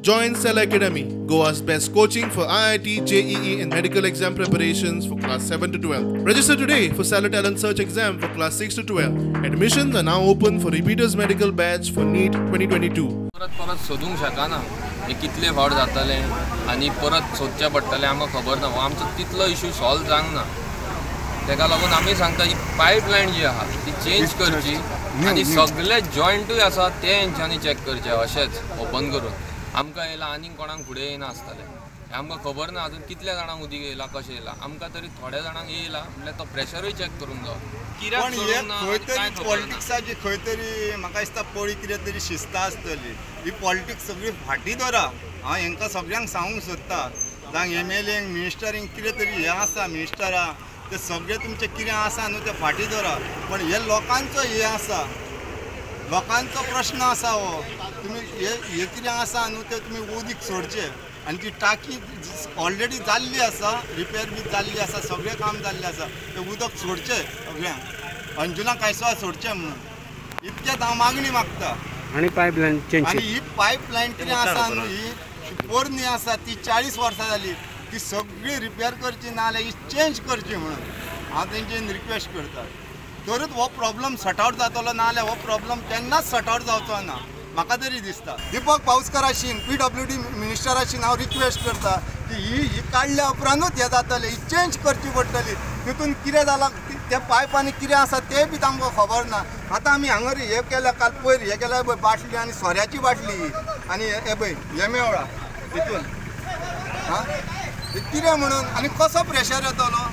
Join Cell Academy, Goa's best coaching for IIT, JEE and medical exam preparations for class 7 to 12. Register today for Cellar Talent Search exam for class 6 to 12. Admissions are now open for repeaters medical batch for NEET 2022. परत परत सोदूंक शकना हे कितले फावट जातले आनी परत सोदचें पडटलें आमकां खबर ना. आमचो तितलो इशू सॉल्व जावंक ना. ताका लागून आमी सांगता ही पायपलायन जी आहा ती चेंज करची आनी सगळे जॉयंटूय आसा ते हेंच्यांनी चॅक करचे, अशेंच ओपन करून. आमकां येयला आनीक कोणाक फुडें येयना आसतलें, आमकां खबर ना अजून कितल्या जाणांक उदीक येयला कशें येयला. आमकां तरी थोड्या जाणांक येयला म्हणल्यार तो प्रेशरूय चॅक करूंक जावो. पण हे खंय तरी पॉलिटिक्साची खंय तरी म्हाका दिसता पळी कितें तरी शिस्ता आसतली. ही पॉलिटिक्स सगळी फाटीं दवरा. हांव हेंकां सगळ्यांक सांगूंक सोदता, जावं एमएलएंक मिनिस्टरींक कितें तरी हें आसा मिनिस्टरां ते सगळे तुमचें कितें आसा न्हू तें फाटीं दवरा. पण हे लोकांचो हें आसा, लोकांचो प्रश्न आसा हो. तुमी हे कितें आसा न्हू तें तुमी उदीक सोडचें. आनी ती टाकी ऑलरेडी जाल्ली आसा, रिपेर बी जाल्ली आसा, सगळें काम जाल्लें आसा, तें उदक सोडचें सगळ्यांक, अंजुना कायसवा सोडचें म्हणून इतकेंच हांव मागणी मागता. आनी पायपलायन चेंज, आनी ही पायपलायन कितें आसा न्हू ही पोरणी आसा, ती 40 वर्सां जाली, ती सगळी रिपेर करची ना जाल्यार ही चेंज करची म्हणून हांव तेंचेन रिक्वेस्ट करता. तरूच हो प्रॉब्लम सॉर्ट आवट जातलो, ना जाल्यार हो प्रॉब्लम केन्नाच सॉर्ट आवट जावचो ना म्हाका तरी दिसता. दीपक पावसकाराशीन PWD मिनिस्टराशीन हांव रिक्वेस्ट करता की ही काडल्या उपरांतूच हें जातलें, ही चेंज करची पडटली. तितून कितें जालां त्या पायपांनी कितें आसा तें बी आमकां खबर ना. आतां आमी हांगर हें केल्या, काल पयर हें केल्या पळय बाटली आनी सोऱ्याची बाटली ही आनी हें पळय हें मेवळा तितून. हां कितें म्हणून आनी कसो प्रेशर येतलो?